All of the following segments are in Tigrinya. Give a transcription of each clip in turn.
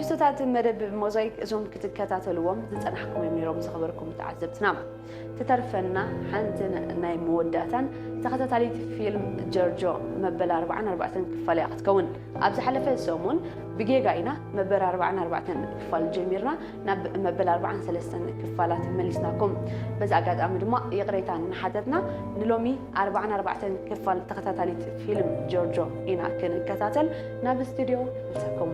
ሱታት መደብ ሞዛይክ እዞም ክትከታተልዎም ዝጸናሕኩም እዮም ነይሮም ዝኸበርኩም ተዓዘብትና። ትተርፈና ሓንትን ናይ መወዳእታን ተኸታታሊት ፊልም ጀርጆ መበል ኣርባዓን ኣርባዕተን ክፋል እያ ክትከውን። ኣብ ዝሓለፈ ሰሙን ብጌጋ ኢና መበል ኣርባዓን ኣርባዕተን ክፋል ጀሚርና ናብ መበል ኣርባዓን ሰለስተን ክፋላት መሊስናኩም። በዚ ኣጋጣሚ ድማ ይቕሬታ እናሓተትና ንሎሚ ኣርባዓን ኣርባዕተን ክፋል ተኸታታሊት ፊልም ጆርጆ ኢና ክንከታተል ናብ ስቱድዮ ንልሰኩም።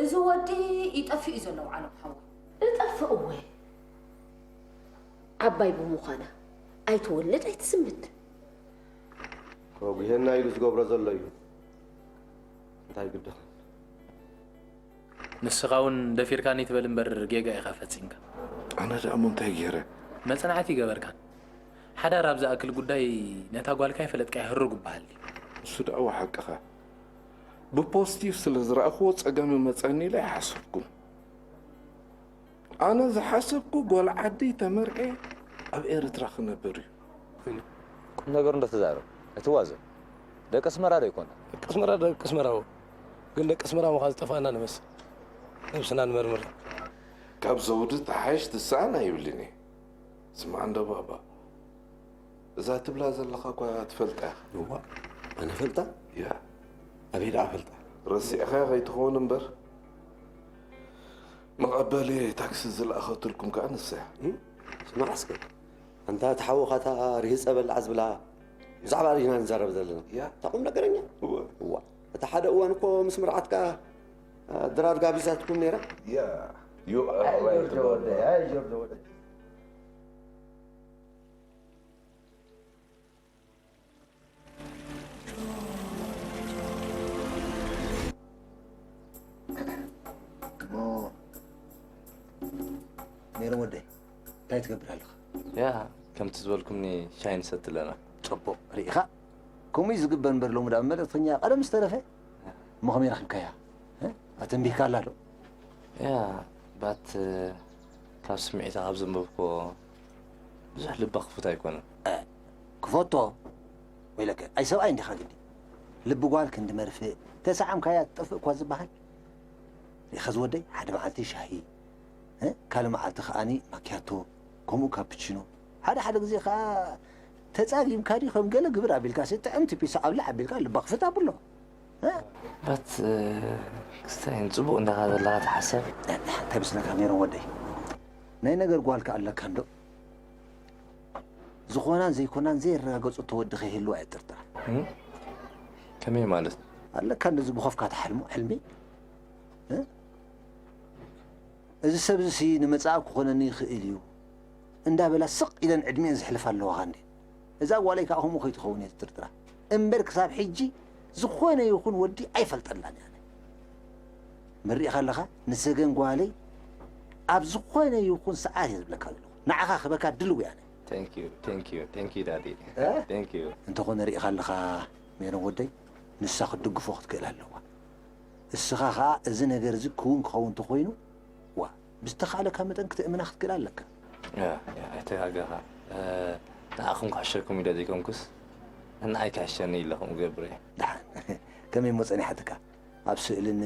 እዚ ወዲ ይጠፍእ እዩ ዘሎ ዓለም ሓወይ። እጠፍእ እወ። ዓባይ ብምዃና ኣይትወልድ ኣይትስምድ። ከጉሄና ኢሉ ዝገብሮ ዘሎ እዩ። እንታይ ግድኻን? ንስኻ እውን ደፊርካኒ ትበል እምበር ጌጋ ኢኻ ፈጺምካ። ኣነ ደኣ እሞ እንታይ ገይረ? መጽናዕቲ ይገበርካን። ሓዳር ኣብ ዝኣክል ጉዳይ ነታ ጓልካ ይፈለጥካ ይህርግ ይበሃል ድዩ? እሱ ደኣ እወ ሓቅኻ። ብፖስቲቭ ስለ ዝረኣኽዎ ጸገም ይመጸኒ ኢለ ኣይሓሰብኩን። ኣነ ዝሓሰብኩ ጓል ዓደይ ተመርዕየ ኣብ ኤርትራ ክነብር እዩ። ቁምነገሩ እንዶ ተዛረብ ኣይትዋዘ። ደቂ ኣስመራ ዶ ኣይኮና? ደቂ ኣስመራ ደቂ ኣስመራ እዎ። ግን ደቂ ኣስመራ ምዃን ዝጠፍኣና ንመስል። ነብስና ንመርምር። ካብ ዘውዲ ትሓይሽ ትስኣን ኣይብልን እየ። ስማዕ እንዶ ባባ። እዛ ትብላ ዘለኻ እኳ ትፈልጣ ኢኻ። እዋእ፣ ኣነ እፈልጣ? ያ። ኣበይ ደኣ እፈልጣ? ረሲዕኻያ ከይትኸውን እምበር፣ መቐበሊ ታክሲ ዝለኣኸትልኩም ከኣ ንሳ እያ። እም፣ ስማዕ እስከ፣ ኣንታ እቲ ሓውኻ እታ ርሂጸ በላዕ ዝብላ፣ ብዛዕባ ርኢና ንዛረብ ዘለና። ያ። እታ ቁም ነገረኛ? እወ። እዋእ፣ እቲ ሓደ እዋን እኮ ምስ መርዓትካ፣ ድራር ጋቢዛትኩም ነይራ? ያ። You are right about that. ሜሮን ወደይ፣ እንታይ ትገብር ኣለኻ? ያ፣ ከምቲ ዝበልኩምኒ ሻሂ ንሰቲ ኣለና። ጽቡቕ፣ ርኢኻ? ከምኡ እዩ ዝግበር እምበር ሎሚ ደኣ መልእኽተኛ ቀደም ዝተረፈ። እሞ ከመይ ረኺብካያ? እ? ኣተንቢህካላ ዶ? ያ፣ ባት ካብ ስምዒታ ካብ ዘንበብክዎ ብዙሕ ልባ ክፉት ኣይኮነን። እ፣ ክፈቶ? ወይለከ፣ ኣይ ሰብኣይ እንዲኻ ግዲ። ልቢ ጓል ክንዲ መርፍእ፣ ተሰዓምካያ ትጠፍእ እኳ ዝበሃል። ርኢኻ ዝወደይ፣ ሓደ መዓልቲ ሻሂ፣ እ፣ ካልእ መዓልቲ ከኣኒ ማክያቶ፣ ከምኡ ካፕቺኖ፣ ሓደ ሓደ ግዜ ከኣ ተጻጊምካ ድዩ ከም ገለ ግብር ኣቢልካሲ ጥዕምቲ ፒሳ ኣብልዕ ኣቢልካ ልባ ክፍት ኣብሎ። እ? ባት ክስታይ ጽቡቕ እንዲኻ ዘለኻ ትሓሰብ። እንታይ መስለካ ሜሮን ወደይ፣ ናይ ነገር ጓል ከ ኣለካ እንዶ? ዝኾናን ዘይኮናን ዘየረጋገጹ ተወዲ ከይህልዋ እየ ጥርጥራ። እም? ከመይ ማለት? ኣለካ እንደዚ ብኾፍካ ትሓልሞ ሕልሚ? እ? እዚ ሰብ እዚ ሲ ንመጻኢ ክኾነኒ ይኽእል እዩ እንዳበላ ስቕ ኢለን ዕድሚኤን ዘሕልፋ ኣለዋ ኻንዴ። እዛ ጓለይ ከኣ ከምኡ ከይትኸውን እየ ዝጥርጥራ። እምበር ክሳብ ሕጂ ዝኾነ ይኹን ወዲ ኣይፈልጠላን እየ ኣነ። መሪእኻ ኣለኻ ንሰገን ጓለይ ኣብ ዝኾነ ይኹን ሰዓት እየ ዝብለካ ዘለኹ። ንዓኻ ክህበካ ድልው እየ ኣነ። Thank you, thank you, thank you daddy. Thank you. እንተኾነ ሪኢኻ ኣለኻ ሜሮን ወደይ፣ ንሳ ክትድግፎ ክትክእል ኣለዋ። እስኻ ኸኣ እዚ ነገር እዚ ክውን ክኸውን እንተኾይኑ፣ ዋ፣ ብዝተኻእለካ መጠን ክትእምና ክትክእል ኣለካ። ያ፣ ያ፣ ኣይተጋገኻ። ንዓኹም ክሕሸኩም ኢለ ዘይኮንኩስ፣ ንዓይ ክሕሸኒ ኢለ ከምኡ ገብር እየ። ደሓን፣ ከመይ እሞ ጸኒሓትካ? ኣብ ስእልን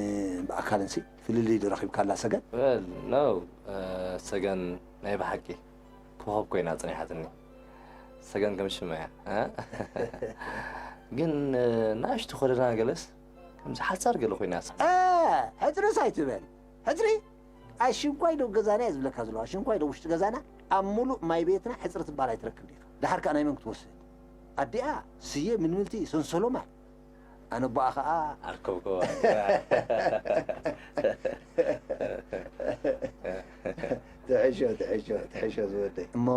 ብኣካልንሲ ፍልልይ ዶ ረኺብካላ ሰገን? Well, no, ሰገን ናይ ብሓቂ ኮኾብ ኮይና ጸኒሓትኒ። ሰገን ከም ሽማ እያ። ግን ንኣሽቱ ኮደና ገለስ ከምዚ ሓጻር ገለ ኮይና። ሕጽርስ ኣይትበል። ሕጽሪ ኣሽንኳይ ዶ ገዛና እየ ዝብለካ ዘለኹ። ኣሽንኳይ ዶ ውሽጢ ገዛና? ኣብ ሙሉእ ማይ ቤትና ሕጽሪ ትበሃል ኣይትረክብ ዲኻ? ደሓር ከኣ ናይ መን ክትወስድ? ኣዲኣ ስየ ምልምልቲ ሰንሰሎ ማይ። ኣነ ኣቦኣ ኸኣ ኣርከብከባ። ትሕሾ፣ ትሕሾ፣ ትሕሾ ዝወደይ። እሞ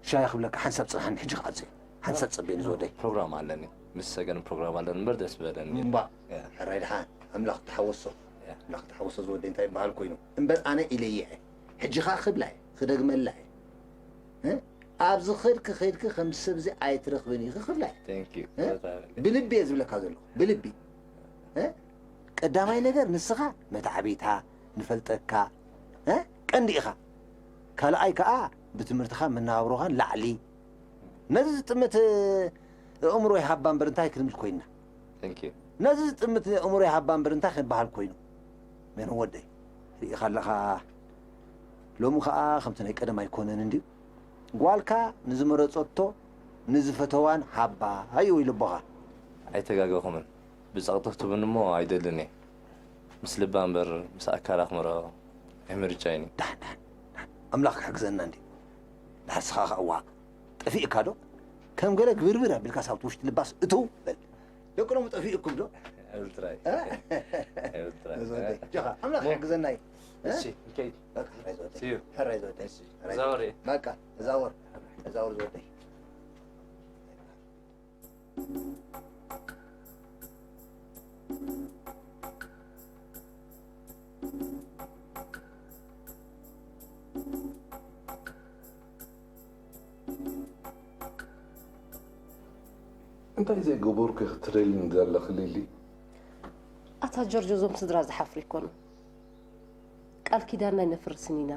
ሻሂ ክብለካ ሓንሳብ ጽንሓኒ፣ ሕጂ ክኣቱ እየ። ሓንሳብ ጸበየኒ ዝወደይ። ፕሮግራም ኣለኒ። ምስ ሰገን ፕሮግራም ኣለኒ እምበር ደስ በለኒ። እምባ። ያ። ሕራይ ደሓን። ኣምላኽ ተሓወሶ። ያ። ኣምላኽ ተሓወሶ ዝወደይ እንታይ ይበሃል ኮይኑ። እምበር ኣነ ኢለየ እየ። ሕጂ ኸኣ ክብላ እየ። ክደግመላ እየ። እ? ኣብዚ ኸድኪ ኸድኪ ከም ሰብዚ ኣይትረኽብን ኢኺ ክብላ እየ። Thank you። እ? ብልቢ እየ ዝብለካ ዘለኹ። ብልቢ። እ? ቀዳማይ ነገር ንስኻ መታዕቢታ ንፈልጠካ። እ? ቀንዲ ኢኻ። ካልኣይ ከኣ ብትምህርትኻ መነባብሮኻን ላዕሊ። ነዚ ዝጥምት ኣእምሮ ይሃባ እምበር እንታይ ክንብል ኮይንና? Thank you። ነዚ ዝጥምት ኣእምሮ ይሃባ እምበር እንታይ ክንበሃል ኮይኑ? መን ወደይ? ርኢኻ ኣለኻ። ሎሚ ኸኣ ከምቲ ናይ ቀደም ኣይኮነን እንድዩ። ጓልካ ንዝመረጸቶ ንዝፈተዋን ሃባ እዩ ወይ ልቦኻ። ኣይተጋገኹምን። ብጸቕጢ ክትብኒ እሞ ኣይደልን እየ። ምስ ልባ እምበር ምስ ኣካላ ክምርዖ ኣይምርጫይን እዩ። ዳሕ፣ ዳሕ፣ ዳሕ። ኣምላኽ ክሕግዘና እንድዩ። ንስኻ ኸኣ እዋ ጠፊእካ ዶ? ከም ገለ ግብርብር ኣቢልካ ሳብቲ ውሽጢ ልባስ እትው በል። ደቂ ሎሚ ጠፊእኩም ዶ? ኣይብል ጥራይ። እ? ኣይብል ጥራይ። እዚ ወደይ፣ ጆኻ፣ ኣምላኽ ሞ- ይሕግዘና እዩ። እ? እሺ፣ ንከይድ። በቃ፣ ሕራይ ዝወደይ። See you። ሕራይ ዝወደይ። እሺ፣ ሕራይ ተዛወር። በቃ፣ ተዛወር። ተዛወር ዝወደይ። እንታይ ዘይገበርኩ ኢኺ ትደልይኒ ዘለኺ ሊሊ? ኣታ ጆርጆ፣ እዞም ስድራ ዝሓፍሩ ኣይኮኑን። ቃል ኪዳንና ኣይነፍርስን ኢና።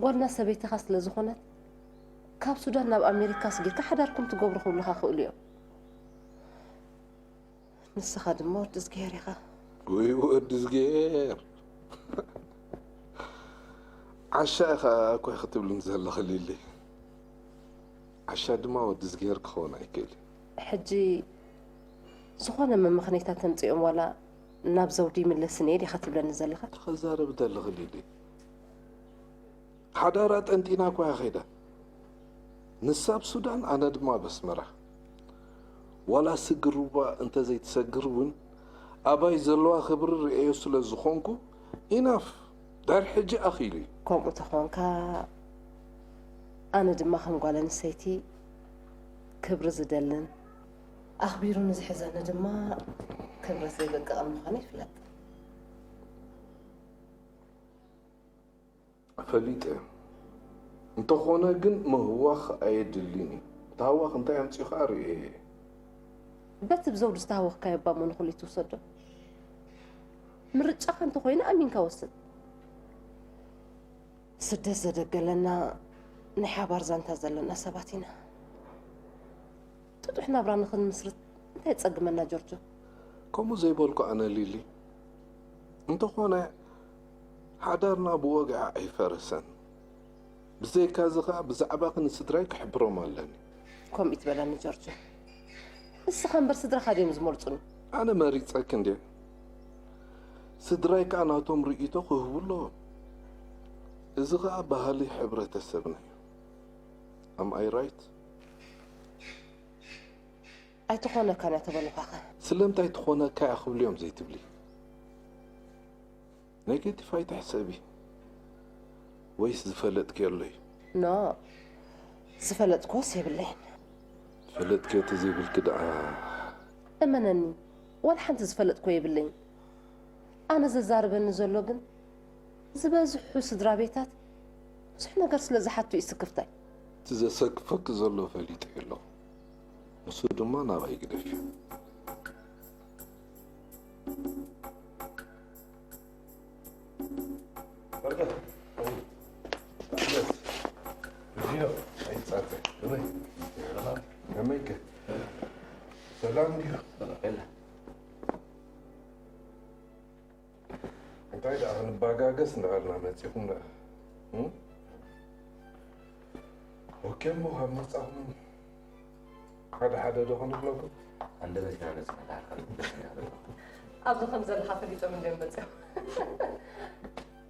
ጓልና ሰበይትኻ ስለ ዝኾነት፣ ካብ ሱዳን ናብ ኣሜሪካ ኣስጊርካ ሓዳርኩም ትገብሩ ክብሉኻ ክእሉ እዮም። ንስኻ ድማ ወዲ እዝግሄር ኢኻ። ወይ ወዲ እዝግሄር። ዓሻ ኢኻ እኮ ክትብልኒ ዘለኺ ሊሊ። ዓሻ ድማ ወዲ እዝግሄር ክኸውን ኣይክእል እዩ። ሕጂ ዝኾነ መመኽነይታ ተምጽኦም ዋላ ናብ ዘውዲ ይምለስን እየ ዲኻ ትብለኒ ዘለኻ? ትኸዛረቢ ዘለኺ ሊሊ። ሓዳራ ጠንጢና እኳ እያ ኸይዳ። ንሳ ኣብ ሱዳን፣ ኣነ ድማ ኣብ ኣስመራ። ዋላ ስግር ሩባ እንተዘይትሰግር እውን፣ ኣባይ ዘለዋ ክብሪ ርእየዮ ስለ ዝኾንኩ፣ ኢናፍ፣ ድሕሪ ሕጂ ኣኺሉ እዩ። ከምኡ ተኾንካ፣ ኣነ ድማ ከም ጓል ኣንስተይቲ ክብሪ ዝደልን፣ ኣኽቢሩ ንዝሕዘኒ ድማ ክብረት ዘይበቅቕን ምዃነይ ይፍለጥ። ፈሊጠ። እንተኾነ ግን ምህዋኽ ኣየድልን እዩ። እቲ ሃዋኽ እንታይ ኣምጺኡ ከኣ ርእየ እየ። በቲ ብዘውዲ ዝተሃወኽካዮ እባ እሞ ንኹሉ ትውሰዶ? ምርጫኻ እንተኾይኑ ኣሚንካ ወስን። ስደት ዘደገለና ናይ ሓባር ዛንታ ዘለና ሰባት ኢና። ጥጡሕ ናብራ ንኽንምስርት እንታይ የጸግመና ጆርጆ? ከምኡ ዘይበልኩ ኣነ ሊሊ። እንተኾነ ሓዳርና ብወግዒ ኣይፈረሰን። ብዘይካዚ ኸኣ ብዛዕባኺ ንስድራይ ክሕብሮም ኣለኒ። ከምኡ ይትበለኒ ጆርጆ። ንስኻ እምበር ስድራኻ ድዮም ዝመርጹኒ? ኣነ መሪጸኪ እንድየ። ስድራይ ከኣ ናቶም ርእይቶ ክህቡ ኣለዎም። እዚ ኸኣ ባህሊ ሕብረተሰብና እዩ። Am I right? ኣይትኾነካን እያ ተበሉኻኸ። ስለምንታይ ትኾነካ እያ ክብሉ እዮም ዘይትብሊ? ኔጌቲቭ ኣይትሕሰቢ። ወይስ ዝፈለጥክዮ ኣሎ እዩ? ኖ፣ ዝፈለጥክዎስ የብለይን። ዝፈለጥክዮ ተዘይብልኪ ደኣ? እመነኒ፣ ዋላ ሓንቲ ዝፈለጥክዎ የብለይን። ኣነ ዘዛርበኒ ዘሎ ግን ዝበዝሑ ስድራ ቤታት ብዙሕ ነገር ስለ ዝሓቱ እዩ ስክፍታይ። እቲ ዘሰክፈኪ ዘሎ ፈሊጠዮ ኣለኹ። ንሱ ድማ ናባይ ግደፍዮ። ከመይከ? ሰላም ድዩ? እንታይ ደኣ ክንባጋገስ እንዳበልና መጺኹም ደኣ? እም? ኦኬ እሞ ካብ መጻኹም ሓደ ሓደ ዶ ክንብለኩም? ኣንደበት ኢና መጺና ደሓር ካልእ ክንደስ ኢና ዘለና። ኣብዚ ከም ዘለኻ ፈሊጦም እንድዮም መጺኦም።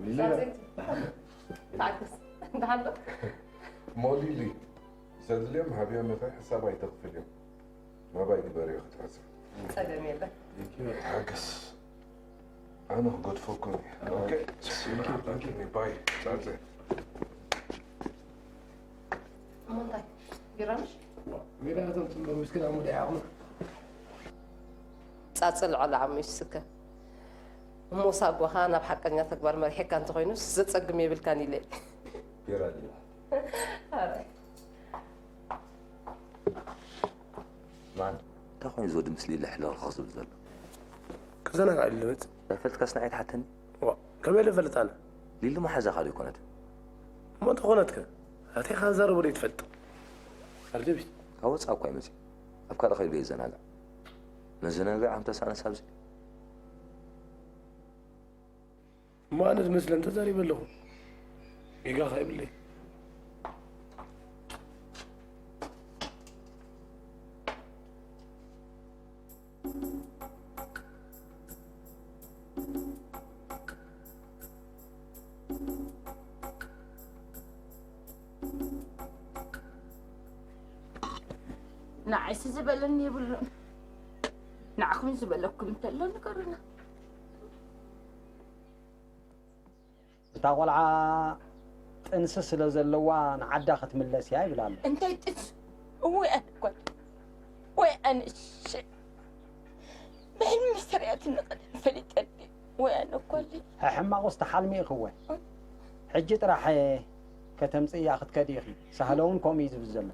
ሊሊ። ዛዘይቲ። ተዓገስ። ደሓን ዶ? ሞሊሊ፣ ዘድልዮም ሃብዮም ኢኺ፣ ሕሳብ ኣይተኽፍልዮም። መባይ ግበርዮ ክትሕስብ። ጸገም የለን። ሓገስ። ኣነ ክገድፈኩም እየ። ኦኬ። ባይ። ጻጸ። እሞ እንታይ? ቢራ ምሽ? ቢራ እቶም ጽምዶ ምስኪን ኣሙዳ ይዓቕሙ። ጻጸ ልዕሊ ዓሙ ይስከ። እሞ ሳጓኻ ናብ ሓቀኛ ተግባር መሪሕካ እንተኾይኑስ ዘጸግም የብልካን ኢለ። ቢራ ድዩ? ኣረ። ማን እንታይ ኮይኑ እዚ ወዲ ምስ ሊሊ ሕልኽልኽ ዝብል ዘሎ? ክዘናጋዕ ኢሉ ዝመጽእ። ዳፈልጥካስ ንዓይ ትሓተኒ? ዋ፣ ከመይ ኢለ እፈልጥ ኣነ? ሊሊ መሓዛኻ ዶ ኣይኮነትን? እሞ እንተኾነትከ? ኣቴኻ ዘረቡ ዶ ይትፈልጥ? ኣርደቢት። ካብ ወጻእ እኳ ይመጽእ። ኣብ ካልእ ከይዱ የዘናጋዕ። መዘናግዒ ከም ተሳእነስ ኣብዚ እሞ ኣነ ዝመስለን ተዛሪበ ኣለኹ። ጌጋ ከይብለይ። ንዓይሲ ዝበለኒ የብሉን። ንዓኹም ዝበለኩም እንተሎ ንገሩና። እታ ቆልዓ ጥንሲ ስለ ዘለዋ ንዓዳ ክትምለስ እያ ይብል ኣሎ። እንታይ ጥንሲ? እወ ኣነ ጓል ወይ ኣነ እሺ ብሕልሚ መስተርያት ንቐደም ፈሊጠኒ ወይ ኣነ ጓል ሕማቕ ውስተ ሓልሚ ኢኽወ ሕጂ ጥራሕ ከተምፅእያ ክትከዲ ኢኺ። ሳህለ እውን ከምኡ እዩ ዝብል ዘሎ።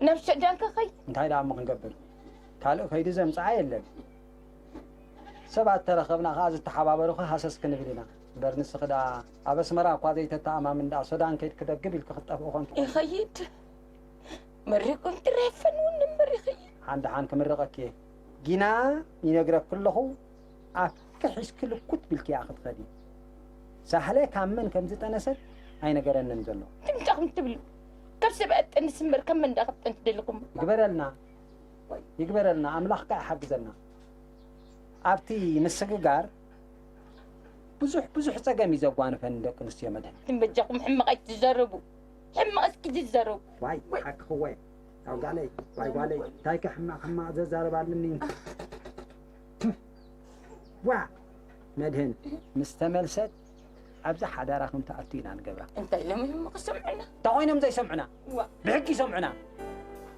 ናብ ሱዳን ከኸይ እንታይ ደኣ እሞ ክንገብር ካልእ ከይዱ ዘምፅኣ የለን። ሰባት ተረኸብና ከዓ ዝተሓባበሩኻ ሃሰስ ክንብል ኢና። እምበር ንስኺ ደኣ ኣብ ኣስመራ እኳ ዘይተተኣማምን ደኣ ሱዳን ከይድኪ ደግም ኢልኪ ክትጠፍኢ ኮንኪ። ይኸይድ መሪቁን ጥራይ ፈንውን እምበር ይኸይድ። ሓን ደሓን ክምርቐኪ እየ። ጊና ይነግረኪ ኣለኹ ኣፍኪ ሒዝኪ ልኩት ቢልኪ እያ ክትኸዲ። ሳህለ ካብ መን ከም ዝጠነሰት ኣይነገረንን ዘሎ። ትምጫኹም ትብሉ ካብ ሰብኣት ጠንስ እምበር ካብ መን ደኣ ክትጠንስ ደለኹም? ይግበረልና ይግበረልና ኣምላኽ ከኣ ይሓግዘና። ኣብቲ ምስግጋር ብዙሕ ብዙሕ ጸገም እዩ ዘጓንፈን ደቂ ኣንስትዮ መድህን። ትም በጃኹም ሕማቕ ኣይትዛረቡ። ሕማቕ እስኪ ትዛረቡ። ዋይ ሓቅኽዎ እየ። ያው ጋለይ ዋይ ጓለይ እንታይ ከሕማቕ ሕማቕ ዘዛረብ ኣለኒ። ዋ መድህን ምስ ተመልሰት ኣብዚ ሓዳራ ከም ትኣቱ ኢና ንገብራ። እንታይ ኢሎም እዮም ክሰምዑና? እንታይ ኮይኖም ዘይሰምዑና? ዋ። ብሕጊ ይሰምዑና።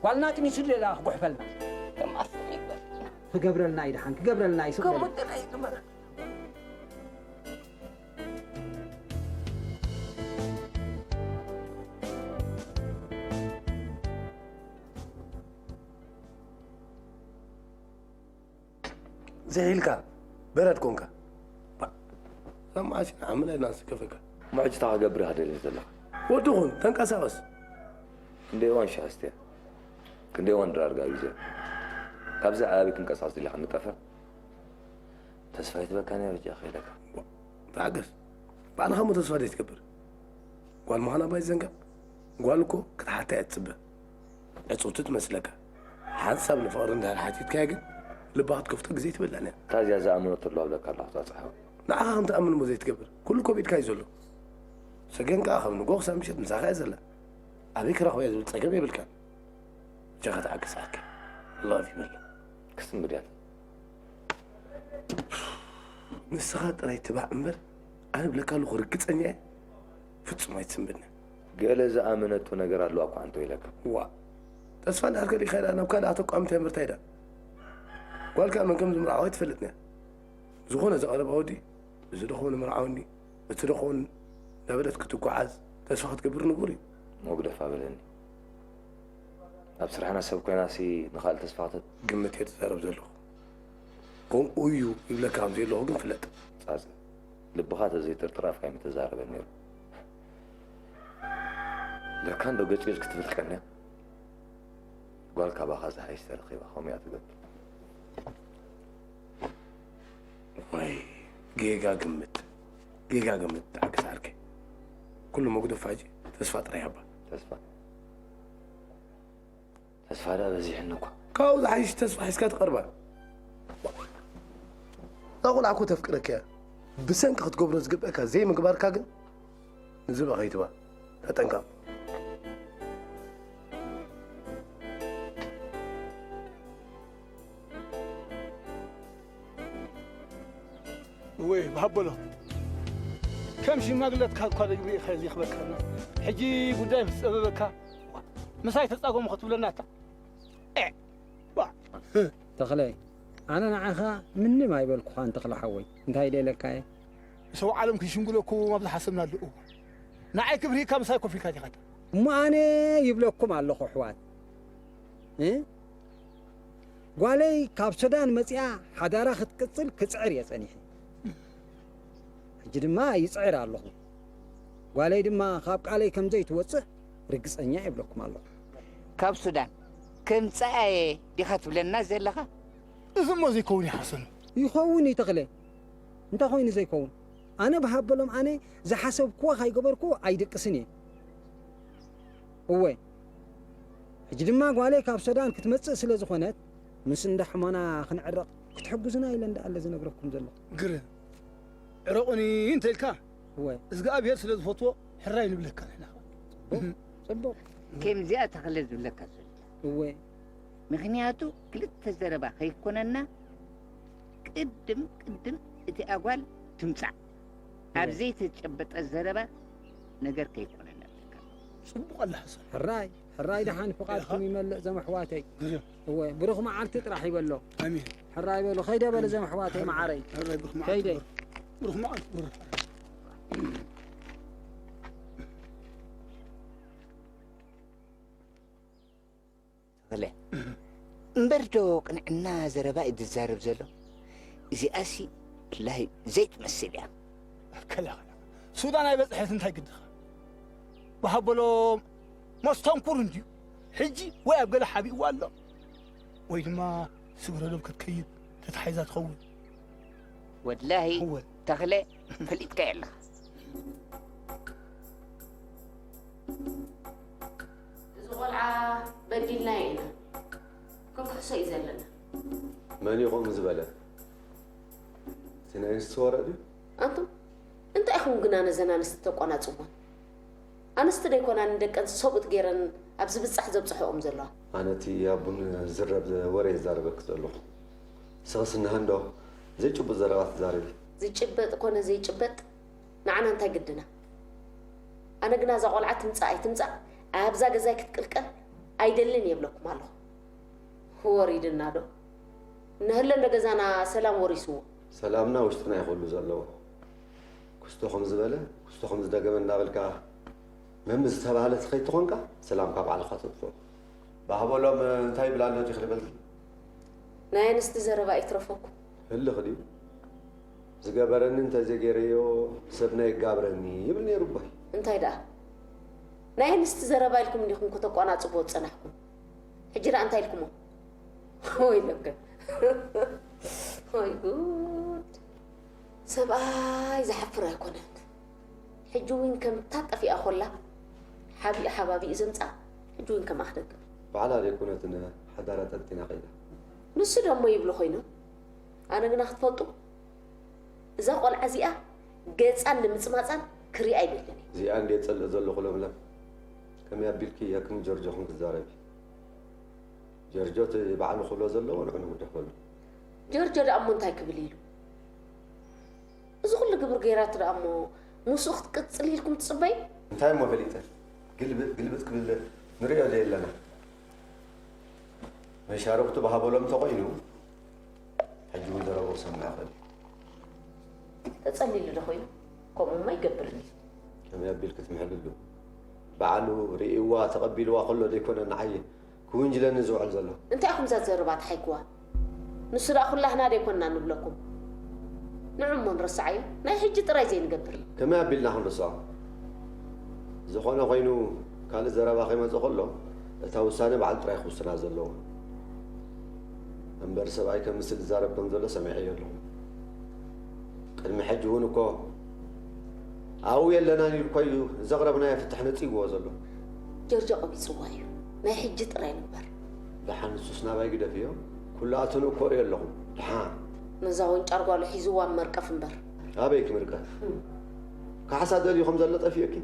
ጓልና ጥኒሱ ደላ ክጉሕፈልና። ከም ኣፍም ይግበር። ክገብረልና እዩ ደሓን ክገብረልና እዩ ስቕ በሉ። ከምኡ ጥራይ ይግበር። ዝሒልካ በረድ ኮንካ። ሰማዕሲ ንዓምለ ናስከፈካ። ምዕጅታ ክገብር ኢኻ ደልየ ዘለኻ። ወዲ ኹን ተንቀሳቐስ። ክንደይ እዋን ሻስተ ክንደይ እዋን ድራር ጋቢዘ ካብዚ ዓቢ ክንቀሳቐስ ደሊኻ ንጠፈር ተስፋ ይትበካን እያ በጃ ከይደካ። ተዓገስ። ባዕልኻ እሞ ተስፋ ዘይትገብር ጓል ምዃና ባይ ዘንጋብ ጓል እኮ ክትሓታ እያ ትጽበ። ዕጽውቲ ትመስለካ። ሓንሳብ ንፍቕሪ እንድሕር ሓቲትካያ ግን ልባ ክትከፍቶ ግዜ ትበላን እያ። ታዝያ ዝኣመኖ ተሎ ኣብለካ ኣለኹ ጻጽሓዊ። ንዓኻ ከም ትኣምን እሞ ዘይትገብር ኩሉ እኮ ብኢድካ እዩ ዘሎ። ሰገን ከኣ ከም ንጎ ክሳብ ምሸት ምሳኻ እያ ዘላ። ኣበይ ክረኽባ እየ ዝብል ጸገም የብልካን። ጃኻ ተዓገስ ዓርከይ። ላቭ ይበል። ክስምድ እያ። ንስኻ ጥራይ ትባዕ እምበር ኣነ ብለካ ኣለኹ ርግጸኛ እየ። ፍጹም ኣይትስምብድን። ገለ ዝኣመነቶ ነገር ኣለዋ እኳ እንተ ኢለካ። ዋ ተስፋ እንድሕር ከሊእካ ኢላ ናብ ካልእ ኣተቋሚ እንታይ ምርታይ ኢዳ? ጓልካ መን ከም ዝምርዓዋ ኣይትፈልጥን እያ። ዝኾነ ዝቐረባ ወዲ እዚ ዶ ክኸውን ምርዓወኒ እቲ ዶ ክኸውን እንዳበለት ክትጓዓዝ ተስፋ ክትገብር ንቡር እዩ። መጉደፍ ኣበለኒ። ኣብ ስራሕና ሰብ ኮይናሲ ንኻልእ ተስፋ ክተ- ግምት እየ ዝዛረብ ዘለኹ። ከምኡ እዩ ይብለካ ከም ዘለኹ ግን ፍለጥ። ጻጸ ልብኻ ተዘይጥርጥር ኣፍካ ኣይምተዛረበን ነይሩ። ለካ እንዶ ገጭገጭ ክትብል ቀንያ ጓል ካባኻ ዝሓይሽ ተረኺባ ከምኡ እያ ትገብር። ወይ ጌጋ ግምት ጌጋ ግምት ተዓግስ ዓርከይ። ኩሉ መጉደፍ ሕጂ ተስፋ ጥራይ ሃባ። ተስፋ ተስፋ ደኣ በዚሕኒ እኳ። ካብኡ ዝሓይሽ ተስፋ ሒዝካ ትቐርባ። እዛ ቆልዓ እኮ ተፍቅረካ እያ። ብሰንኪ ክትገብሮ ዝግበእካ ዘይምግባርካ ግን ንዝብኣ ከይትባ። ተጠንቀቕ። ወይ ብሃበሎ፣ ከም ሽማግለትካ እኳ ደጅ ርኢኻ ዘይኽበካና፣ ሕጂ ጉዳይ ምስ ጸበበካ፣ ምሳይ ተጻጎሙ ክትብለና ኣታ? ኤ! ዋ! ተኽለ፣ ኣነ ንዓኻ ምንም ኣይበልኩኻን ተኽለ ሓወይ። እንታይ ደለካ እየ? ሰው ዓለም ክንሽንግለኩም ኣብ ዝሓሰብናሉ እዋን፣ ንዓይ ክብሪ ሂብካ ምሳይ ኮፍ ኢልካ ዲኻ? እሞ ኣነ ይብለኩም ኣለኹ ኣሕዋት። እ? ጓለይ ካብ ሱዳን መጺኣ ሓዳራ ክትቅጽል ክጽዕር እየ ጸኒሐ። ሕጂ ድማ ይጽዕር ኣለኹ። ጓለይ ድማ ካብ ቃለይ ከም ዘይትወጽእ ርግጸኛ ይብለኩም ኣለኹ። ካብ ሱዳን ከምጽኣ እየ ዲኻ ትብለና ዘለኻ? እዚ እሞ ዘይከውን እዩ ሓሰኑ። ይኸውን እዩ ተኽለ። እንታይ ኮይኑ ዘይከውን? ኣነ ብሃበሎም ኣነ ዝሓሰብክዎ ከይገበርኩ ኣይድቅስን እየ። እወ፣ ሕጂ ድማ ጓለይ ካብ ሱዳን ክትመጽእ ስለ ዝኾነት፣ ምስ እንዳ ሕሞና ክንዕረቕ ክትሕግዙና ኢለ እንዳ ኣለ ዝነግረኩም ዘለኹ። ግርም። ዕረቑኒ እንተ ኢልካ፣ እወ። እዝግኣብሄር ስለ ዝፈትዎ ሕራይ ንብለካ ንሕና። ጽቡቕ፣ ጽቡቕ። ከምዚኣ ተኽለ ዝብለካ ዘሎ። እወ። ምኽንያቱ ክልተ ዘረባ ከይኮነና፣ ቅድም ቅድም እቲ ኣጓል ትምጻእ። ኣብ እወ። ዘይተጨበጠ ዘረባ ነገር ከይኮነና ኣለካ። ጽቡቕ ኣለ ሓሰን። ሕራይ፣ ሕራይ ደሓን ፍቓድኩም ይመልእ ዘም ኣሕዋተይ። ግርም። እወ፣ ብሩኽ መዓልቲ ጥራሕ ይበሎ። ኣሜን። ሕራይ በሉ፣ ከይደ በሉ ዘም ኣሕዋተይ መዓረይ። ሕራይ ብሩኽ መዓልቲ ከይደ። ብሩኽ፣ ብሩኽ መዓልቲ ብሩኽ። ተኽለ፣ እምበር ዶ ቅንዕና ዘረባ እዩ ዝዛረብ ዘሎ? እዚኣሲ ወላሂ ዘይትመስል እያ። ከላ፣ ከላ። ሱዳን ኣይበጽሐት እንታይ ግድኻ? ብሃበሎም መስተንኩር እንድዩ። ሕጂ ወይ ኣብ ገለ ሓቢእዋ ኣሎ፣ ወይ ድማ ስግረዶም ክትከይድ ተታሒዛ ትኸውን። ወላሂ እወ። ተኽለ፣ ፈሊጥካዮ ኣለኻ። እዚ ቆልዓ በዲልናዮ ኢና። ክንክሕሶ እዩ ዘለና። መን እዩ ከምኡ ዝበለ? እቲ ናይ ኣንስቲ ወረ ድዩ? ኣንቱም፣ እንታይ ኢኹም ግና ነዘን ኣንስቲ ተቆናጽቦን? ኣንስቲ ደይኮና ንደቀን ሰብኡት ገይረን ኣብ ዝብጻሕ ዘብጽሕኦም ዘለዋ። ኣነ እቲ ኣቡን ዝረብ ወረ ይዛረበኪ ዘለኹ። ንስኽስ እነሀ እንዶ ዘይጭቡጥ ዘረባ ትዛረቢ። ዝጭበጥ ኮነ ዘይጭበጥ ንዓና እንታይ ግድና? ኣነ ግና እዛ ቆልዓ ትምጻእ ኣይትምጻእ ኣብዛ ገዛይ ክትቅልቀል ኣይደልን እየ እብለኩም ኣለኹ። ወሪድና ዶ? እነሀለ እንዶ ገዛና ሰላም ወሪስዎ። ሰላምና ውሽጥና እዩ ኩሉ ዘለዎ። ክስቶ ከም ዝበለ፣ ክስቶ ከም ዝደገመ እንዳበልካ መምስ ዝተባህለ ትኸይድ ተኾንካ፣ ሰላምካ ባዕልኻ ተጥፍኦ። ባህበሎም እንታይ ይብል ኣሎ ዲኺ ልበልኪ? ናይ ኣንስቲ ዘረባ ይትረፈኩም። ህልኽ ድዩ? ዝገበረኒ እንተዘይገይረዮ ሰብ ናይ ይጋብረኒ ይብል ነይሩ ኣቦይ። እንታይ ደኣ? ናይ ኣንስቲ ዘረባ ኢልኩም እንዲኹም ከተቋናጽብዎ ዝጸናሕኩም። ሕጂ ደኣ እንታይ ኢልኩሞ? ወይለከ። ወይ ጉድ። ሰብኣይ ዝሓፍር ኣይኮነን። ሕጂ እውን ከምታ ጠፊኣ ኮላ ሓቢኡ ሓባቢኡ ዘምጻ፣ ሕጂ እውን ከምኣ ክደግም። ባዕላ ዘይኮነትን ሓዳራ ጠንጢና ከይዳ። ንሱ ደሞ ይብሎ ኮይኑ፣ ኣነ ግና ክትፈልጡ፣ እዛ ቆልዓ እዚኣ ገጻን ልምጽማጻን ክሪኣ ኣይደልን እየ። እዚኣ እንድየ ጸልእ ዘለኹ ለምለም። ከመይ ኣቢልኪ እያ ከም ጆርጆ ከም ትዛረቢ? ጀርጆ እቲ ባዕሉ ክብሎ ዘለዎ ንዑ ንጉደፈሉ። ጀርጆ ደኣ እሞ እንታይ ክብል ኢሉ? እዚ ኩሉ ግብር ገይራቶ ደኣ እሞ ምስኡ ክትቅጽሊ ኢልኩም ትጽበዩ? እንታይ እሞ ፈሊጠ? ግልብጥ ግልብጥ ክብል ንርእዮ ዘየለና። መሻርኽቱ ብሃበሎም እንተኾይኑ፣ ሕጂ እውን ዘረባኡ ክሰምዕ ይኽእል እዩ። ተጸሊሉ ዶ ኮይኑ? ከምኡማ ይገብርኒ። ከመይ ኣቢልኪ ትምሕልሉ? ባዕሉ ርእይዋ ተቐቢልዋ ከሎ ደይኮነ ንዓይ ክውንጅለኒ ዝውዕል ዘሎ። እንታይ ኢኹም እዛ ዘረባ ተሓይክዋ? ንሱ ደኣ ኩላህና ደይኮንና ንብለኩም። ንዑ እሞ ንረስዓዮ፣ ናይ ሕጂ ጥራይ ዘይንገብር። ከመይ ኣቢልና ክንርስዖ? ዝኾነ ኮይኑ ካልእ ዘረባ ከይመጽእ ከሎ እታ ውሳነ ባዕሉ ጥራይ ክውስና ዘለዎ። እምበር ሰብኣይ ከም ምስል ዝዛረብ ከም ዘሎ ሰሚዐዮ ኣለኹ። ቅድሚ ሕጂ እውን እኮ ኣብኡ የለናን ኢሉ እኮ እዩ ዘቕረብናዮ ፍትሕ ነጺግዎ ዘሎ። ጀርጆ ቀቢጽዋ እዩ። ናይ ሕጂ ጥራይ ንግበር። ደሓን ንሱስ ናባይ ግደፍዮ። ኩላትኑ እኮ እሪኦ ኣለኹ። ደሓን። ነዛ ወንጫር ጓሉ ሒዝዋ መርቀፍ እምበር። ኣበይ ክምርቀፍ? እም። ካሕሳ ደልዩ ከም ዘሎ ጠፊኦኪ?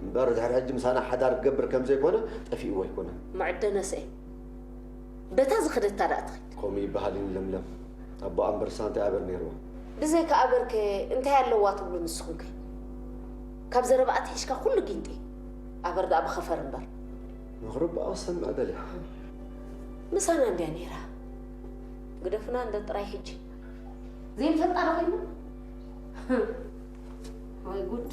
እምበር ድሕሪ ሕጂ ምሳና ሓዳር ክገብር ከም ዘይኮነ ጠፊእዎ ኣይኮነን። መዐደነሰይ፣ በታ ዝኸደታ ደኣ ትኸይድ። ከምኡ ይበሃል እዩ ለምለም። ኣቦኣ ኣንበሳ እንታይ ኣበር ነይርዎ? ብዘይካ ኣበርከ እንታይ ኣለዋ ትብሉ ንስኹምከ? ካብ ዘረባ ኣትሒዝካ ኩሉ ጊንጢ። ኣበር ደኣ ብኸፈር እምበር። ምኽሪ ብኣ ክሰምዕ ደልያ። ምሳና እንድያ ነይራ። ግደፉና እንደ ጥራይ ሕጂ። ዘይንፈልጣ ዶ ኮይና? ወይ ጉድ።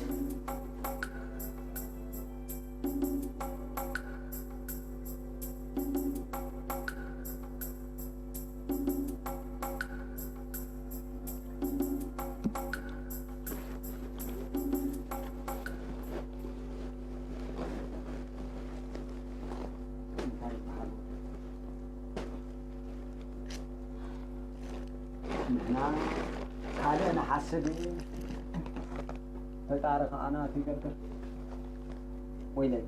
ንሕና ካልእ ንሓስብ፣ ፈጣሪ ከኣ ናቱ ይገብር። ወይለይ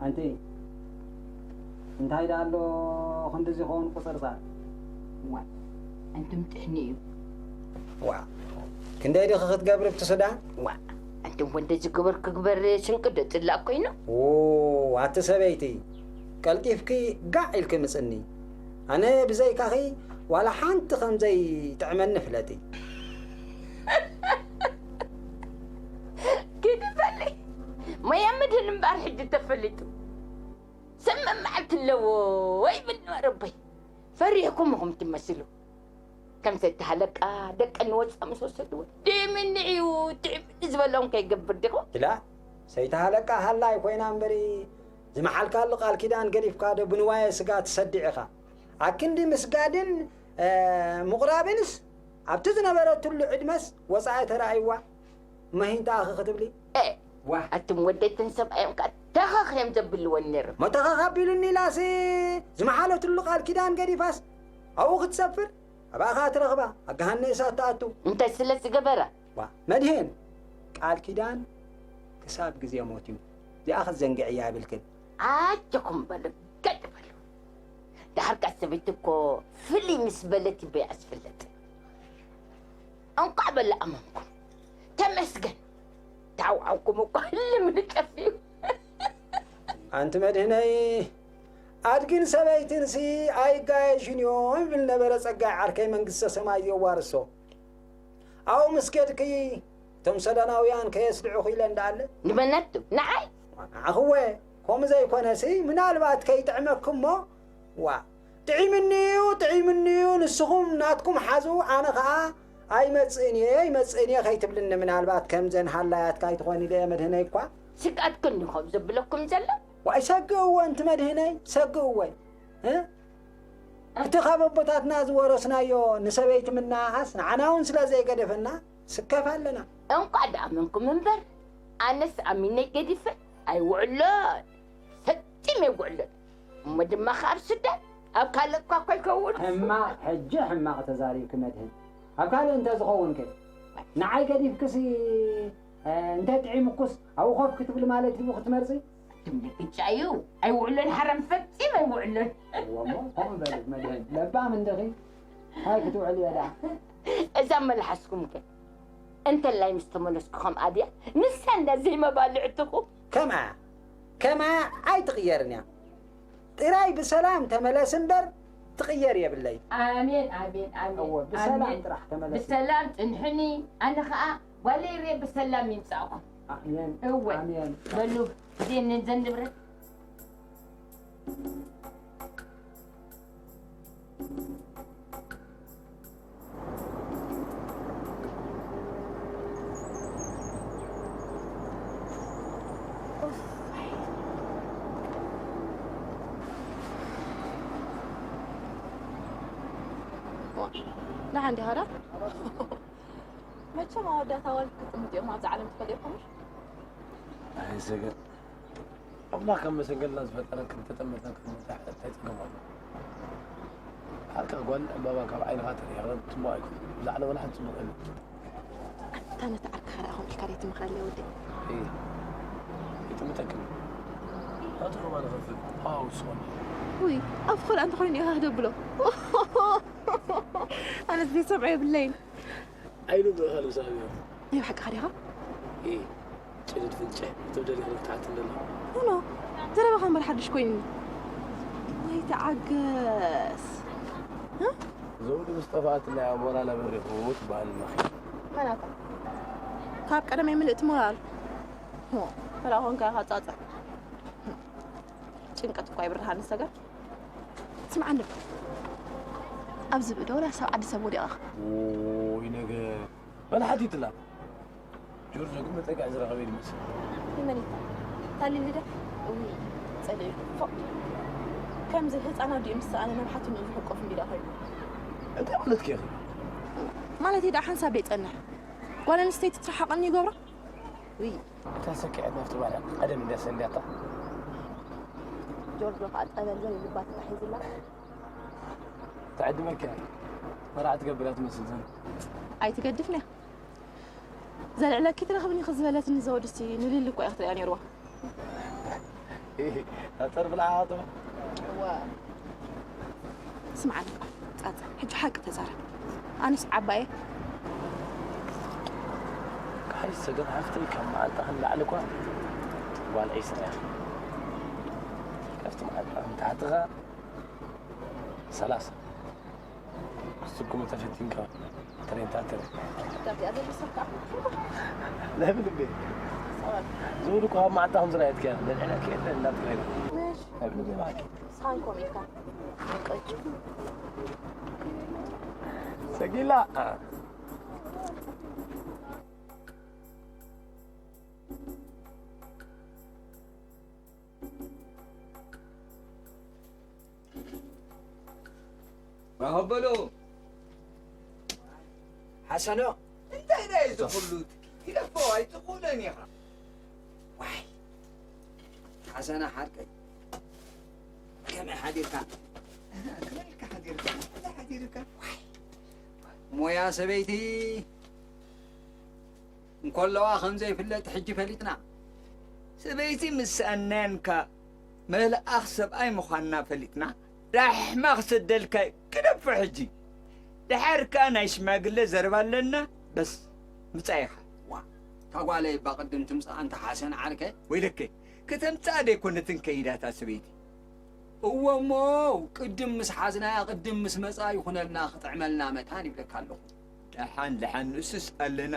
ኣንቲ እንታይ ደኣ ኣሎ ክንዲ ዝኸውን ቁጽርጻር? ዋይ፣ ኣንቱም ጥሕኒ እዩ። ዋ፣ ክንደይ ዲኺ ክትገብሪ ኣብቲ ሱዳን? ዋ፣ ኣንቱም ወንደ ዝገበር ክግበር ስንቂ ዶ ጽላእ ኮይኑ? ዎ፣ ኣቲ ሰበይቲ፣ ቀልጢፍኪ ጋዕ ኢልኪ ምጽኒ። ኣነ ብዘይካኺ ዋላ ሓንቲ ከም ዘይጥዕመኒ ፍለጢ። ግዲ በሊ፣ ሞያ ምድን እምበኣር ሕጂ ተፈሊጡ። ስምም መዓልቲ ኣለዎ ይብል ነበረ ኣቦይ። ፈሪሕኩም ኢኹም ትመስሉ። ከም ሰይቲ ሃለቃ ደቀን ንወጻ ምስ ወሰድዎ፣ ድምኒ እዩ፣ ድምኒ ዝበሎም ከይገብር ዲኹም? ኢላ፣ ሰይቲ ሃለቃ ሃላይ ኮይና እምበሪ፣ ዝመሓልካሉ ቃል ኪዳን ገዲፍካ ዶ ብንዋየ ስጋ ትሰድዕ ኢኻ? ኣክንዲ ምስጋድን፣ እ፣ ምቑራብንስ ኣብቲ ዝነበረትሉ ዕድመስ ወጻኢ ተራእይዋ? መሂንታ ኣኺ ክትብሊ? ኤ፣ ዋህ። ኣቱም ወደይትን ሰብኣዮም ከኣ ተኸኽ እዮም ዘብልወን ነይሮም። ሞ ተኸኽ ኣቢሉኒ ኢላሲ ዝመሓለትሉ ቃል ኪዳን ገዲፋስ ኣብኡ ክትሰፍር? ኣብኣ ኸኣ ትረኽባ፣ ኣብ ገሃነም እሳት ትኣቱ። እንታይ ስለ ዝገበራ? ዋ፣ መድህን፣ ቃል ኪዳን ክሳብ ግዜ ሞት እዩ። እዚኣ ክትዘንግዕያ የብልክን። ኣጆኹም በሉ፣ ገጥ በሉ። ደሓር ከኣ ሰበይቲ እኮ ፍልይ ምስ በለት እዩ በይኣ ዝፍለጥ። እንቋዕ በላእመንኩም። ተመስገን። ተዓውዓውኩም እኮ ህልም ንጠፍ እዩ። ኣንቲ መድህነይ፣ ኣድግን ሰበይትንሲ ኣይጋየሹን እዮም ይብል ነበረ ጸጋይ ዓርከይ መንግስተ ሰማይ የዋርሶ። ኣብኡ ምስ ከድኪ እቶም ሰዶናውያን ከየስድዑኺ ኢለ እንዳኣለ። ንመነቱ? ንዓይ? ንዓኽወ ከምኡ ዘይኮነሲ ምናልባት ከይጥዕመኪ እሞ ዋ ጥዒምኒዩ ጥዒምኒዩ ንስኹም ናትኩም ሓዙ ኣነ ኸኣ ኣይመጽእን እየ ኣይመጽእን እየ ከይትብልኒ ምናልባት ከምዘን ሃላያት ካይትኾን ኢለ እየ መድህነይ እኳ። ስግኣትክን እዩ ከም ዘብለኩም ዘሎ። ዋይ ሰግእዎ እንቲ መድህነይ ሰግእወይ እ እቲ ካብ ኣቦታትና ዝወረስናዮ ንሰበይቲ ምንኣኣስ ንዓና እውን ስለ ዘይገደፈና ስከፍ ኣለና። እንቋዕ ደኣ ኣመንኩም እምበር ኣነስ ኣሚነይ ገዲፈ ኣይውዕሎን ፈጺመ ኣይውዕሎን። እሞ ድማ ከኣ ኣብ ሱዳን ኣብ ካልእ እኳ እኮ ይከውን። ሕማቕ ሕጂ ሕማቕ ተዛሪብኪ መድህን። ኣብ ካልእ እንተ ዝኸውን ከ ንዓይ ገዲፍክሲ እንተ ጥዒምኩስ ኣብኡ ኮፍ ክትብሊ ማለት ድዩ ክትመርጺ? ትምልክቻ እዩ። ኣይውዕሎን ሓራም ፈጺም ኣይውዕሎን። እወ እሞ ከምኡ በሊ መድህን ለባም እንድኺ እንታይ ክትውዕሊ እየ ደኣ? እዛ መልሓስኩም ከ እንተላይ ምስ ተመለስኩ ከምኣ ድያ? ንሳ እንዳ ዘይመባልዕትኹም። ከምኣ ከምኣ ኣይትቕየርን እያ። ጥራይ ብሰላም ተመለስ እምበር ትቕየር የብለይ። ኣሜን ኣሜን ኣሜን። እወ ብሰላም ኣሜን። ጥራሕ ተመለስ። ብሰላም ጽንሕኒ። ኣነ ኸኣ ጓለይ ርየ ብሰላም ይምጻእኩም። ኣሜን እወ ኣሜን። በሉ ዜንን ዘንብረት። ደሓን ዲኻ ዶ? መቸም ኣወዳት ኣዋልድ ክጥምት እዮም ኣብዚ ዓለም ትፈልዮ ኮምሽ? ኣይ ሰገን ኣምላኽ ካብ መሰገንና ዝፈጠረን ክንተጠመትና ክንምራሕ እንታይ ጸገም ኣሎ? ሓቃ ጓል ዕምባባ ካብ ዓይንኻ ተሪኻ ክትጽቡቕ ኣይኮነን። ብዛዕባ ወላ ሓንቲ ጽቡቕ የለን። ኣታ ነቲ ዓርክኻ ደኣ ከምኡ ኢልካ ደይ ትምኽረለይ ወደይ? እይ፣ ይጥምተክን። ናቱ ከማን ኸፍል። ሃው ስኾን። ውይ፣ ኣብ ፍቕሪ ኣንተ ኮይኑ ኢኻ ክደብሎ። ኣነስ ቤት ሰምዖ የብለይን። ዓይኑ ብእኻል ምሳብ እዮም። ናይ ብሓቂ ኸዲኻ? እይ፣ ጀዲድ ፍንጭሕ ክትብደል ኢኹ ክትሓትን ዘለኹ። ኖ፣ ኖ፣ ዘረባኻ እምበር ሓድሽ ኮይኑኒ። ወይ ተዓገስ። እ? ዘውዲ ምስ ጠፍኣት ናይ ኣሞራል ኣበሪኹ ትበሃል ኣለኺ። መናታ? ካብ ቀደመይ ምልእቲ ሞራል። ሆ፣ ፈላ ኾንካ ኢኻ ጻጸ። ጭንቀት እኳ ይብርሃኒ ሰገር። ስምዓኒ፣ ኣብዚ ብእዶ ወላ ሰብ ዓዲ ሰብ ወዲቓ። ኦይ፣ ነገ በል ሓቲትላ። ጆርጆ ግን መጸግዒ ዝረኸበ እዩ ዝመስል። ይመን እዩ። ታሊል ልደ? እውይ፣ ጸሊኡ። ፎእ። ከምዚ ህጻን ኣዲኡ ምስ ሰኣነ ነብሓቱ ንእዝሑ ኮፍ እንዲዳ ኸይዱ። እንታይ ማለትኪ ኢኺ? ማለተይ ደኣ ሓንሳብ ደይጸንሕ። ጓል ኣንስተይቲ ትረሓቐኒ ይገብራ? ውይ። እታ ሰኪዐት ናብቲ ባርያ ቀደም እንድያ ሰልያታ። ጆርጆ ኸኣ ጸበል ዘይ ልባ ተታሒዝላ። ትዕድመኪ እያ። መርዓ ትገብር እያ ትመስል ዘን። ኣይትገድፍን እያ። ዘልዕለኪ ትረኽብኒ ክዝበለትኒ ዘወድሲ ንልሊ እኮ እያ ክትሪኣ ነይርዋ። ኣጸር ብልዓቶ። እዋ። ስምዓኒ፣ ጻጻ፣ ሕጂ ሓቂ ተዛረብ። ኣነስ ዓባየ። ካይ ሰገን ሓፍተይ፣ ካብ መዓልታ ክንላዕሊ እኳ ጓል ዒስራ እያ። ካብቲ መዓልታ ንታሕቲ ኸኣ ሰላሳ። ክትስጉሙ ተፈቲንካ ትሬንታ ትሬ። ካብዚኣ ዘሎ ሰብ ከዓ ለምን እንዴ? ዝብሉ እኮ ካብ መዓልታ ከም ዝረኣየትካ እያ። ለንዕለክ የለ እንዳትረይ። ምሽ ለምን እንዴ ባኪ? ሳንኮ ኢልካ። ቅጭ። ሰጊላ። ራሆበሎ ሓሰኖ፣ እንታይ ናይ እዚ ኩሉ ትኪለፎ ኣይትኹለን ኢኻ። ዋይ ሓሰና ሓርቀይ፣ ከመይ ሓዲርካ? ከመይ ኢልካ ሓዲርካ? ከመይ ሓዲርካ? ዋይ ሞያ ሰበይቲ እንከለዋ ከም ዘይፍለጥ ሕጂ ፈሊጥና። ሰበይቲ ምስ ሰኣናንካ መልኣኽ ሰብኣይ ምዃንና ፈሊጥና። ራሕማ ክሰደልካ እዩ። ግደፎ ሕጂ። ድሓር ከኣ ናይ ሽማግለ ዘረባ ኣለና። በስ ምጻእ ኢኻ። ዋ፣ እታ ጓለይ እባ ቅድም ትምጻእ ኣንታ ሓሰን ዓርከይ። ወይለከ፣ ከተምጽኣ ደይኮነትን ከይዳ እታ ሰበይቲ። እወ እሞ፣ ቅድም ምስ ሓዝናያ፣ ቅድም ምስ መጻ ይኹነልና፣ ክጥዕመልና መታን ይብለካ ኣለኹ። ደሓን፣ ደሓን፣ ንሱስ ኣለና።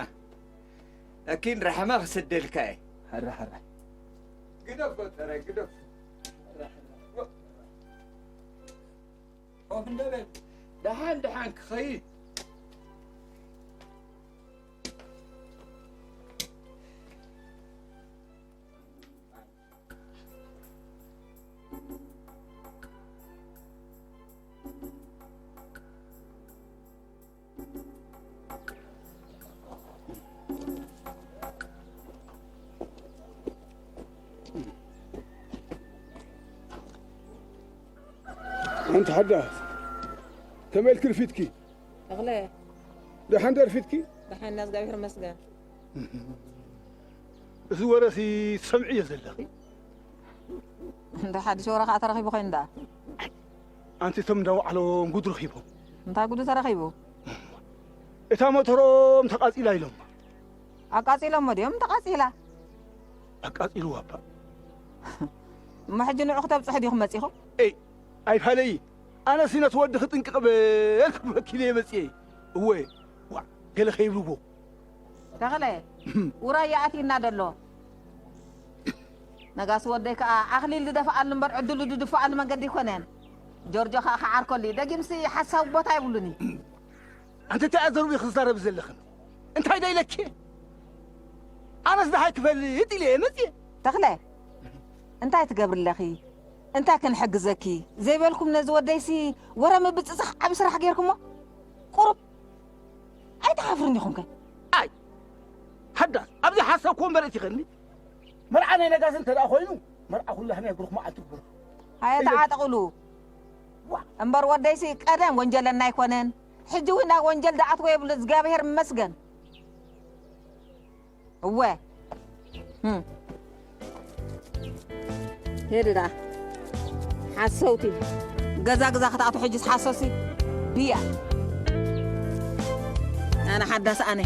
ላኪን ራሕማ ክሰደልካ እየ። ሕራ፣ ሕራ። ግደፎ፣ ተረ፣ ግደፎ። ኮፍ እንደ በል። ደሓን፣ ደሓን ክኸይድ። ኣንቲ ሓዳስ፣ ከመይ ኢልኪ ርፊድኪ? ተኽለ። ደሓን ዶ ርፊድኪ? ደሓን ኢና፣ እግዚኣብሔር ይመስገን። እዚ ወረሲ ትሰምዕዮ ዘለኺ? እንዳ ሓድሽ ወረ ኸዓ ተረኺቡ ኾይኑ ደኣ። ኣንቲ እቶም እንዳ ባዕሎም ጉድ ረኺቦም። እንታይ ጉዱ ተረኺቡ? እታ ሞተሮም ተቓጺላ ኢሎም። ኣቃጺሎሞ ድዮም? ተቓጺላ። ኣቃጺልዋ እባ። እሞ ሕጂ ንዑ ክተብጽሑ ዲኹም መጺኹም? ኤይ፣ ኣይፋለይ። ኣነሲ ነቲ ወዲ ክጥንቅቕ በል ክብለኪ ኢለ እየ መጽየ። እወ፣ ዋዕ፣ ገለ ከይብልዎ። ተኽለ፣ ውራይ ኣትዩና ደሎ። ነጋሲ ወደይ ከኣ ኣኽሊል ዝደፍኣሉ እምበር ዕድሉ ዝድፍኣሉ መንገዲ ኣይኮነን። ጆርጆ ከኣ ክዓርከሉ እዩ። ደጊምሲ ሓሳዊ ቦታ የብሉን እዩ። ኣንቲ እንታይ ኣዘርቢ ክዛረብ ዘለኽን? እንታይ ዶ ኢለኪ? ኣነስ ደሃይ ክፈልጥ ኢለ እየ መጽየ። ተኽለ፣ እንታይ ትገብሪ ኣለኺ? እንታይ ክንሕግዘኪ? ዘይበልኩም ነዚ ወደይሲ ወረ ምብጽጻሕ ዓቢ ስራሕ ጌርኩሞ። ቁሩብ ኣይትሓፍርን ኢኹም ከ? ኣይ፣ ሓዳስ፣ ኣብዚ ሓሳብ ኮንበረ እቲኸኒ። መርዓ ናይ ነጋሲ እንተ ደኣ ኮይኑ፣ መርዓ ኩላህና ብሩኽ መዓልቲ ክብሩኽ። ሃየ፣ ተዓጠቕሉ። ዋ። እምበር ወደይሲ ቀደም ወንጀለና ኣይኮነን። ሕጂ እውን ናብ ወንጀል ደኣትዎ የብሉ፣ እግዚኣብሔር ይመስገን። እወ። እም። ሄዲ ደኣ። ሓሰውቲ። ገዛ ገዛ ክትኣቱ ሕጂስ ሓሰውሲ። ብያ። ኣነ ሓዳስ ኣነ።